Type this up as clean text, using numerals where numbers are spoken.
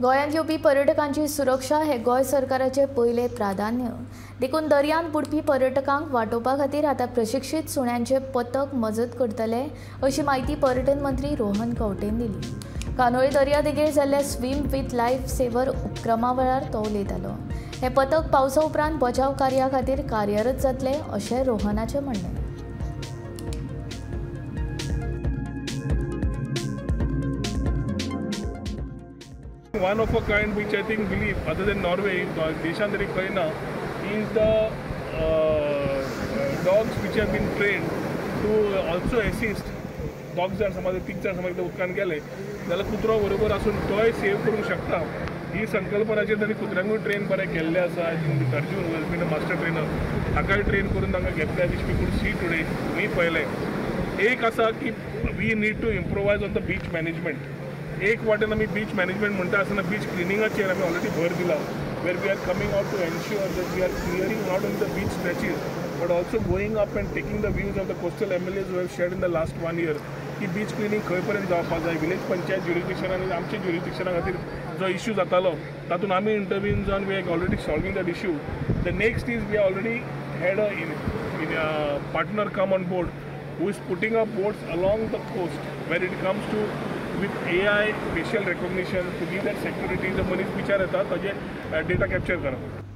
गोंयांत येवपी पर्यटकांची सुरक्षा हे गोंय सरकाराचे पयलें प्राधान्य देखून दर्यांत बुडपी पर्यटकांक वाटोवपा खातीर आतां प्रशिक्षीत सुण्यांचे पथक मजत करतले अशी म्हायती पर्यटन मंत्री रोहन खंवटेन दिली. कानोळे दर्यादेगेर जाल्ल्या स्विम विथ लायफ सेवर उपक्रमा वेळार तो उलयतालो. हें पथक पावसा उपरांत बचाव कार्या खातीर कार्यरत जातलें अशें रोहनाचें म्हणणें. One of a kind, which I think believe other than Norway, देशांत तरी खंय ना, is the dogs which have been trained to also assist. Dogs जाण समज तीग जाण समज उदकान गेले जाल्यार कुत्रो बरोबर आसून तोय सेव करूंक शकता. ही संकल्पनाचेर तांणी कुत्र्यांकूय ट्रेन बरें केल्लें आसा. I think Arjun has been a master trainer, हाकाय ट्रेन करून तांकां घेतल्या, which we could see today. तुमी पळयलें. एक आसा की we need to improvise on the beach management. एक वाटेन आमी बीच मॅनेजमेंट म्हणटा आसतना बीच क्लिनिंगाचेर आमी ऑलरेडी भर दिला, where we are coming out to ensure that we are clearing not only the beach stretches but also going up and taking the views of the coastal MLAs who have shared in the last 1 year की beach cleaning खंय पर्यंत जावपाक जाय. Village panchayat jurisdiction आनी आमच्या ज्युरिस्डिक्शना खातीर जो issue जातालो तातूंत आमी इंटरवीन जावन we are already solving that issue. The next is we already had a partner come on board who is putting up boats along the coast where it comes to with AI facial recognition to give that security. जो मनीस विचार येता ताजे data capture करप.